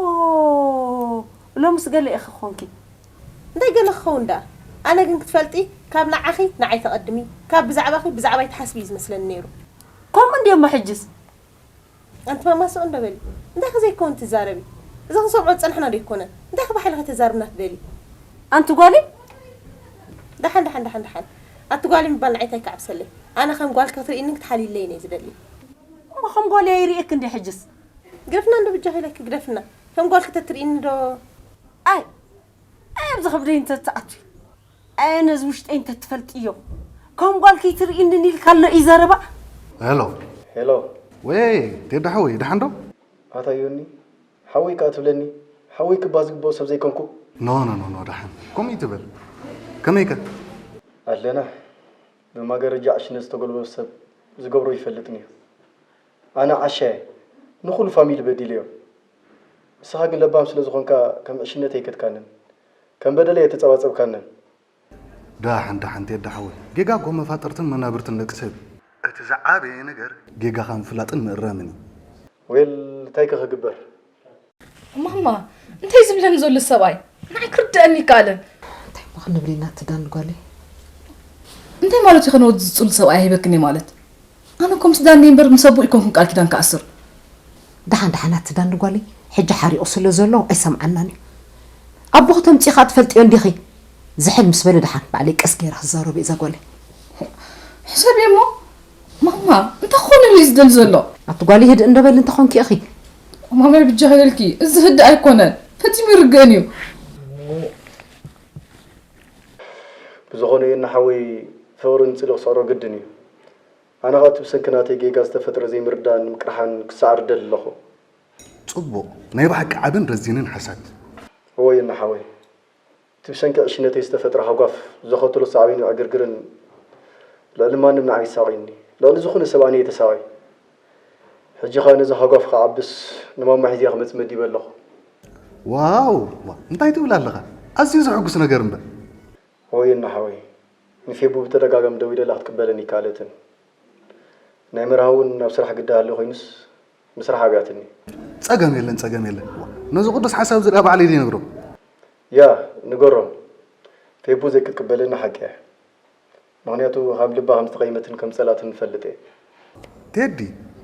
ሎምስ ገለ ኢኺ ኾንኪ። እንታይ ገለ ክኸውን ደኣ? ኣነ ግን ክትፈልጢ፣ ካብ ንዓኺ ንዓይ ተቐድሚ፣ ካብ ብዛዕባኺ ብዛዕባይ ትሓስቢ እዩ ዝመስለኒ ነይሩ። ከምኡ እንድዮ እሞ ሕጅስ? ኣንቲ ማማ ስቕ እንዶ በሊ። እንታይ ከ ዘይከውን ትዛረቢ? እዚ ክንሰምዖ ዝጸናሕና ዶ ኣይኮነን? እንታይ ከ ባዕልኺ ተዛርብና ትደሊ? ኣንቲ ጓለይ? ደሓን፣ ደሓን፣ ደሓን፣ ደሓን። ኣቲ ጓለይ ምባል ንዓይ እንታይ ክዓብሰለይ? ኣነ ከም ጓል ክትርእይኒ ክትሓልይለይን እየ ዝደሊ። እሞ ከም ጓለይ ኣይርእየኪ እንድየ ሕጅስ? ግደፍና እንዶ ብጃኺ ኢለኪ ግደፍና። ከም ጓል ክተትርእይኒ ዶ? ኣይ፣ ኣይ፣ ኣብዚ ከብደይ እንተትኣትዊ፣ ኣይ፣ ነዚ ውሽጠይ እንተትፈልጥዮ፣ ከም ጓል ከይትርእይኒ ኢልካ ኣሎ እዩ ዘረባ። ሄሎ። ሄሎ። ወይ፣ ቴዲ ሓወይ፣ ደሓን ዶ? ኣታ ዮኒ፣ ሓወይ ከኣ ትብለኒ? ሓወይ ክበሃል ዝግብኦ ሰብ ዘይኮንኩ? ኖ፣ ኖ፣ ኖ፣ ኖ፣ ደሓን። ከምኡ ይትበል። ከመይከ? ኣለና። ብማገረጃ ዕሽነት ዝተጎልበበ ሰብ ዝገብሮ ይፈልጥን እዩ። ኣነ ዓሻ እየ። ንኹሉ ፋሚሊ በዲለዮ። ንስኻ ግን ለባም ስለ ዝኾንካ ከም ዕሽነተይ ኣይከድካንን። ከም በደለይ ኣይተጸባጸብካንን። ደሓን፣ ደሓን፣ ቴዲ ሓወይ። ጌጋ እኮ መፋጥርትን መናብርትን ደቂ ሰብ እዩ። እቲ ዝዓበየ ነገር ጌጋኻ ምፍላጥን ምእራምን እዩ። ዌል፣ እንታይ ከ ክግበር? ማማ፣ እንታይ ዝብለኒ ዘሎ ሰብኣይ? ንዓይ ክርድኣኒ ይከኣልን። እንታይ እሞ ክንብል ኢና፣ ኣቲ ዳኒ ጓለይ? እንታይ ማለት እዩ፣ ከነወዲ ዝጽሉ ሰብኣይ ኣይህበክን እየ ማለት? ኣነ እኮ ምስ ዳኒ እምበር ምስ ኣቦ ኣይኮንኩን ቃል ኪዳን ክኣስር። ደሓን፣ ደሓን፣ ኣቲ ዳኒ ጓለይ፣ ሕጂ ሓሪቑ ስለ ዘሎ ኣይሰምዓናን እዩ። ኣቦኺ ተምጺኻ ትፈልጥዮ እንዲኺ? ዝሕል ምስ በለ ደሓን ባዕለይ ቀስ ገይረ ክዛረቦ እየ እዛ ጓለይ። ሕሰብዮ እሞ፣ ማማ፣ እንታይ ክኾነሉ እዩ ዝደሊ ዘሎ? ኣቲ ጓለይ ህድእ እንዶ በሊ እንተኾንኪ ኢኺ። ማማይ ብጃኺ በልኪ፣ እዚ ህድእ ኣይኮነን፣ ፈጺሙ ይርገን እዩ። ብዝኾነ ዮኒ ሓወይ፣ ፍቕሪ ንጽልኢ ክስዕሮ ግድን እዩ። ኣነ ኸኣ እቲ ብሰንኪ ናተይ ጌጋ ዝተፈጥረ ዘይምርድዳእን ምቅርሓን ክሰዓር እደሊ ኣለኹ። ጽቡቕ፣ ናይ ብሓቂ ዓብን ረዚንን ሓሳብ። እወ ዮኒ ሓወይ፣ እቲ ብሰንኪ ዕሽነተይ ዝተፈጥረ ሃጓፍ ዘኸተሎ ሳዕቤንን ዕግርግርን ልዕሊ ማንም ንዓይ ይሳቕየኒ። ልዕሊ ዝኾነ ሰብ ኣነ እየ ተሳቕየ። ሕጂ ኸኣ ነዚ ሃጓፍ ክዓብስ ንማማ ሒዘያ ክመጽእ መዲበ ኣለኹ። ዋው! ዋ፣ እንታይ ትብል ኣለኻ? ኣዝዩ ዘሐጉስ ነገር እምበር። እወ ዮኒ ሓወይ፣ ንፌቡ ብተደጋጋሚ ደዊለላ ክትቅበለኒ ኣይከኣለትን። ናይ መርሃ እውን ናብ ስራሕ ግዲ ሃልዩ ኮይኑስ ምስራሕ ኣብያትኒ። ጸገም የለን፣ ጸገም የለን። ነዚ ቅዱስ ሓሳብ እዚ ደኣ ባዕለይ ድየ ነግሮ? ያ፣ ንገሮም። ፌቡ ዘይክትቅበለኒ ሓቂ እያ። ምኽንያቱ ካብ ልባ ከም ዝተቐየመትን ከም ዝጸልኣትን እፈልጥ እየ። ቴዲ፣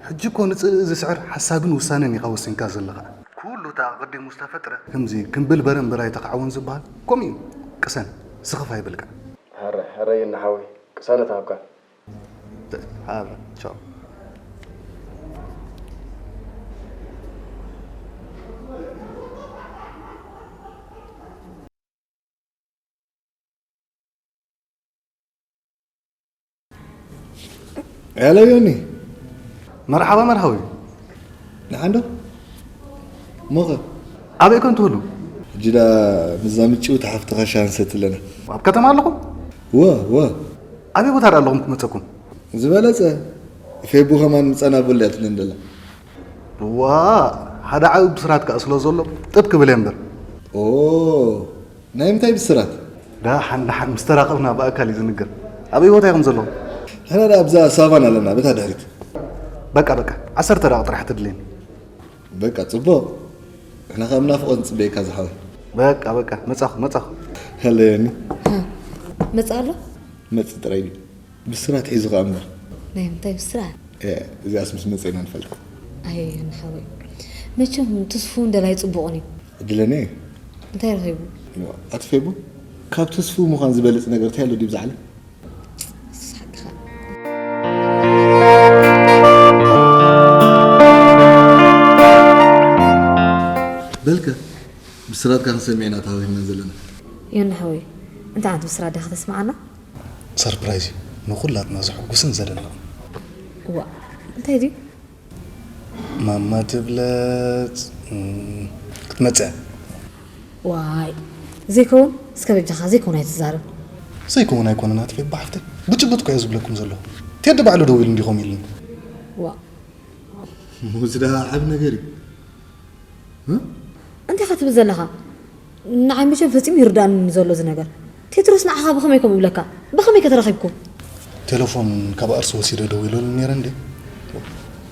ሕጂ እኮ ንጽልኢ ዝስዕር ሓሳብን ውሳነን ኢኻ ወሲንካ ዘለኻ። ኩሉ እቲ ኣቐዲሙ ዝተፈጥረ ከምዚ ክምብል በረምበር ኣይተኻዕወን ዝበሃል ከምኡ እዩ። ቅሰን፣ ስኽፍ ኣይበልካ። ሕራይ፣ ሕራይ ዮኒ ሓወይ፣ ቅሳነት ይሃብካ። ሃባ፣ ቻው። ሄሎ ዮኒ። መርሓባ መርሃዊ። ደሓን ዶ? ሞኸ? ኣበይ ኮን ትህሉ? ሕጂ ደኣ ምስዛ ምጭውቲ ሓፍትኻ ሻሂ ንሰቲ ኣለና። ኣብ ከተማ ኣለኹም? እወ፣ እወ። ኣበይ ቦታ ደኣ ኣለኹም ክመጸኩም? ዝበለጸ፣ ፌቡ ከማን ምጻና በሉ እያ ትብለኒ ዘላ። ዋ፣ ሓደ ዓቢ ብስራት ከኣ ስለ ዘሎ ጥብ ክብል እየ እምበር። ኦ፣ ናይ ምንታይ ብስራት? ደሓን ደሓን ምስ ተራኸብና ብኣካል እዩ ዝንገር። ኣበይ ቦታ ኢኹም ዘለኹም? ንሕና ደኣ ኣብዛ ሳቫና ኣለና፣ በታ ድሕሪት። በቃ በቃ፣ ዓሰርተ ደቂቕ ጥራሕ ትድልየኒ። በቃ ጽቡቕ። ንሕና ከኣ ብናፍቖት ንጽበየካ ዝሓወይ። በቃ በቃ፣ መጻኹ መጻኹ። ሃለዮኒ። መጽእ ኣሎ? መጽእ ጥራይ ድዩ? ብስራት ሒዙ ከኣ እምበር። ናይ ምንታይ ብስራት? እ፣ እዚኣስ ምስ መጽእ ኢና ንፈልጥ። ኣየ ንሓወይ፣ መቸም ተስፉ እንደላይ ጽቡቕን እዩ። ዕድለኛ እዩ። እንታይ ረኺቡ? ኣቲ ፌቡ፣ ካብ ተስፉ ምዃን ዝበልጽ ነገር እንታይ ኣሎ ድዩ ብዛ ዓለም? ንስኻ ሓቅኻ። በልከ፣ ብስራትካ ክንሰምዕ ኢና ተሃዊኽና ዘለና። ዮኒ ሓወይ፣ እንታይ ዓይነት ብስራት ዲኻ ተስምዓና? ሰርፕራይዝ እዩ፣ ንኹላትና ዘሐጉስን ዘደንቕን። እዋ፣ እንታይ ድዩ? ማማ ትብለጽ፣ እም፣ ክትመጽእ እያ። ዋይ፣ ዘይከውን፣ እስከ በጃኻ ዘይከውን ኣይትዛረብ። ዘይከውን ኣይኮነን ኣቲ ፌባ ሓፍተይ፣ ብጭቡጥ እኮ እየ ዝብለኩም ዘለኹ። ቴዲ ባዕሉ ደዊሉ እንዲኹም ኢሉኒ። ዋ። ሙዝ ደኣ ዓቢ ነገር እዩ። እ? እንታይ ኢኻ ትብል ዘለኻ? ንዓይ መቸም ፈጺሙ ይርድኣኒ ዘሎ እዚ ነገር። ቴድሮስ ንዓኻ ብኸመይ ከምኡ ይብለካ? ብኸመይ ከ ተራኺብኩም? ቴሌፎን ካብ ኣርሲ ወሲደ ደዊለሉ ነይረ እንዴ?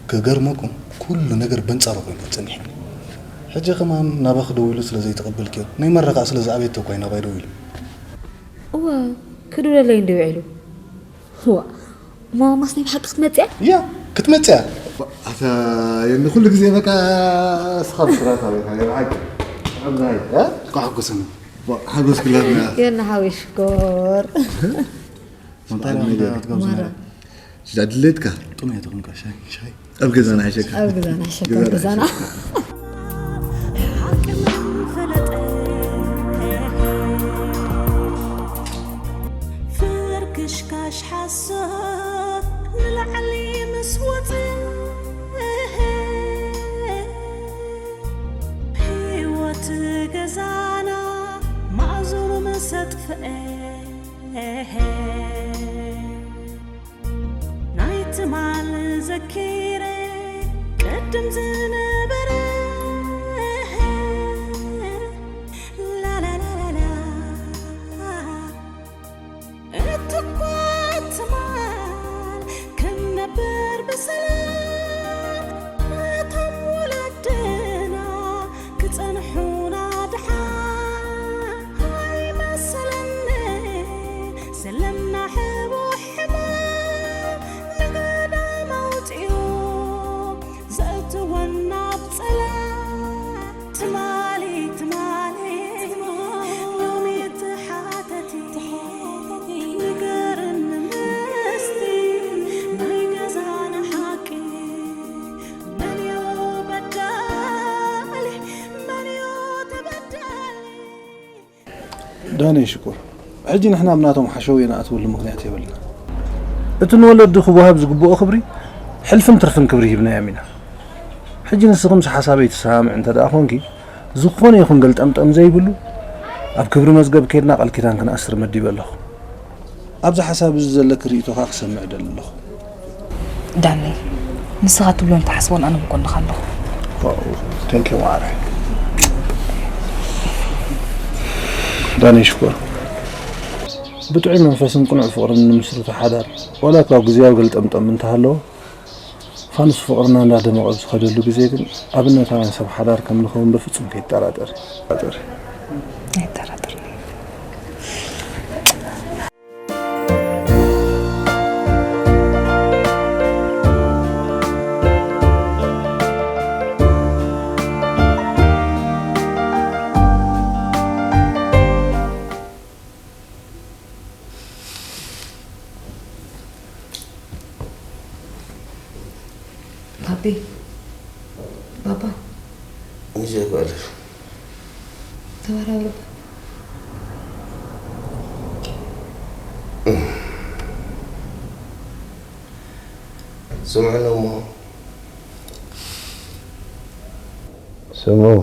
ክገርመኩም፣ ኩሉ ነገር በንጻሩ ኮይኑ ጸኒሑ። ሕጂ ከማን ናባኺ ደዊሉ ስለ ዘይተቐበልክዮ፣ ናይ መረቓ ስለ ዝኣበየቶ እኮ እዩ ናባይ ደዊሉ። እወ፣ ክድውለለይ እንዴ ውዒሉ? ዋ፣ ማማስ ናይ ብሓቂ ክትመጽእ እያ? እያ፣ ክትመጽእ እያ። ኣታ የኒ ኩሉ ግዜ በቃ እስኻ ብስራት ኣበይ ኢኻ? ናይ ብሓቂ። ኣብዛ ሃይ፣ እ? ከሐጉሰኒ። ዋ፣ ሓጎስ ክላትና። የኒ ሓወይ ሽኮር። እንታይ እንታይ ነገር? ክትጋብዙ ማራ። ነይሩ? ሽዳ ድሌትካ? ጥሜት ይኹንካ፣ ሻይ፣ ሻይ። ኣብ ገዛና ይሸካ። ኣብ ገዛና ይሸካ፣ ገዛና ገዛና። ይሸካ። ሓቂ ምን ፈለጠ? ፍርክሽካሽ ሓሶት ንላዕሊ ምስ ወጸ፣ ህይወት ገዛና ማእዝኑ ምስ ኣጥፍአ፣ ናይ ትማል ዘኪረ ቅድም ዝነበረ፣ ላላላላላ። እትኳ ትማል ክንነብር ብሰላም፣ እቶም ወለድና ክጸንሑና ድሓን ኣይመሰለኒ። ዘለና ሕቡእ ሕማም ንገዳም ኣውጺኡ ዘእትወና ኣብ ጸላም። ትማሊ ትማሊ ሎሚ ተሓተቲ ንገርኒ ምስቲ ናይ ገዛና ሓቂ። መን እዩ በዳሊ? መን እዩ ተበዳሊ? ዳኒ ሽኮር፣ ሕጂ ንሕና ኣብ ናቶም ሓሸውየ ንኣትወሉ ምኽንያት የብልና። እቲ ንወለዲ ክወሃብ ዝግብኦ ክብሪ ሕልፍን ትርፍን ክብሪ ሂብናዮም ኢና። ሕጂ ንስኺ ምስ ሓሳበይ ትሰማምዒ እንተ ደኣ ኾንኪ፣ ዝኾነ ይኹን ገልጠምጠም ዘይብሉ ኣብ ክብሪ መዝገብ ኬድና ቃል ኪዳን ክንኣስር መዲበ ኣለኹ። ኣብዚ ሓሳብ እዚ ዘለኪ ርእይቶኻ ክሰምዕ እደሊ ኣለኹ። ዳኒ፣ ንስኻ ትብሎን ትሓስቦን ኣነ ብጎንኻ ኣለኹ። ዋው፣ thank you ማዓረይ። ዳኒ ሽኮር፣ ብጥዑይ መንፈስን ቅኑዕ ፍቕርን ንምስርቶ ሓዳር፣ ዋላ እኳ ግዝያዊ ገልጠምጠም እንተሃለዎ፣ ፋኑስ ፍቕርና እንዳደመቐ ኣብ ዝኸደሉ ግዜ ግን፣ ኣብነታውያን ሰብ ሓዳር ከም ንኸውን በፍጹም ከይጠራጠሪ። ኣይጠራጠርን። ባቢ፣ ባባ። ይዘህ በል። ተወራወር። ስምዑ እሞ። ስምዑ፣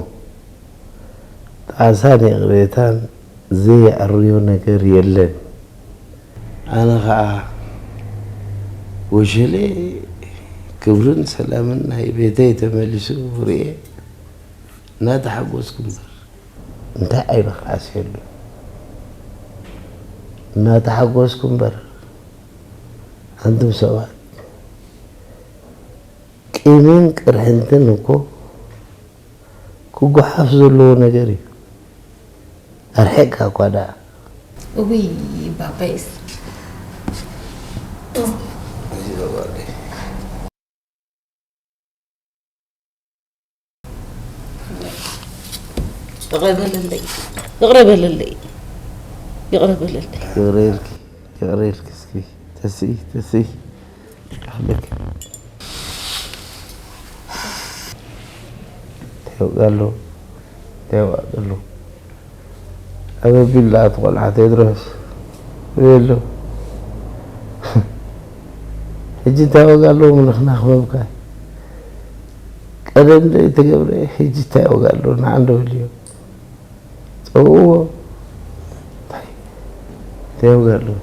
ጣሳን ይቕሬታን ዘይዕርዮ ነገር የለን። ኣነ ኸኣ ወሸለ ክብርን ሰላምን ናይ ቤተይ ተመሊሱ ርእየ እናተሓጎስኩ እምበር እንታይ ዓይንኺ ዓስየሉ? እናተሓጎስኩ እምበር ኣንቱም ሰባት፣ ቂምን ቅርሕንትን እኮ ክጓሓፍ ዘለዎ ነገር እዩ። ኣርሒቕካ እኳ ደኣ። እውይ ባባይስ። ይቕረ በለለይ፣ ይቕረ በለለይ፣ ይቕረ በለለይ። ይቕረ ኢልኪ፣ ይቕረ ኢልኪ እስኪ ተስኢ፣ ተስኢ። ክሓለኪ። እንታይ ይወቕዕ ኣሎ? እንታይ ይወቕዕ ኣሎ? ኣበቢላ እቲ ቆልዓ ቴድሮስ። ወይ ኣሎ። ሕጂ እንታይ ዋጋ ኣለዎ ምንኽናኽ ምብካይ? ቀደም ዶ ተገብረ፣ ሕጂ እንታይ ዋጋ ኣለዎ? ንዓ እንዶ በልዮ። ጸውዕዎ። እንታይ? እንታይ ዋጋ ኣለዎ?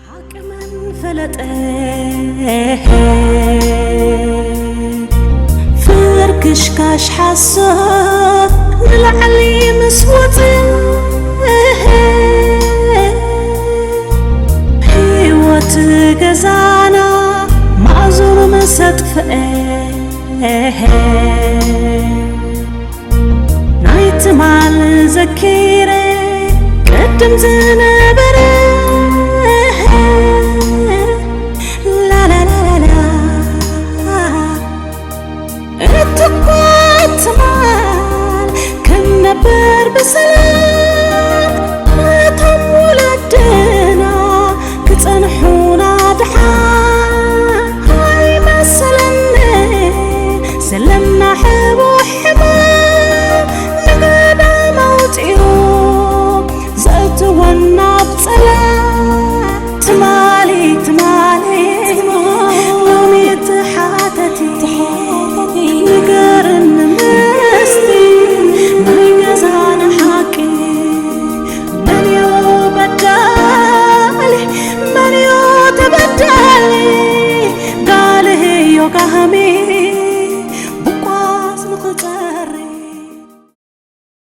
ሓቂ መን ፈለጠ? ፍርክሽካሽ ሓሶት ንላዕሊ ምስ ወፀ፣ ህይወት ገዛና ማእዝኑ ምስ ኣጥፍአ፣ ናይ ትማል ዘኪረ ቅድም ዝነበረ፣ ላላላላላ። እትኳ ትማል ክንነብር ብሰላም፣ ነቶም ወለድና ክጸንሑና ድሓን ኣይመሰለኒ። ዘለና ሕቡእ ሕማም ንገዳም ኣውጺኡ ዘእትወና ኣብ ጸላም። ትማሊ፣ ትማሊ፣ ሎሚ ተሓተቲ፣ ንገርኒ ምስቲ ናይ ገዛና ሓቂ። መን እዩ በዳሊ፣ መን እዩ ተበዳሊ? ጋልህ እዮ ጋህሚ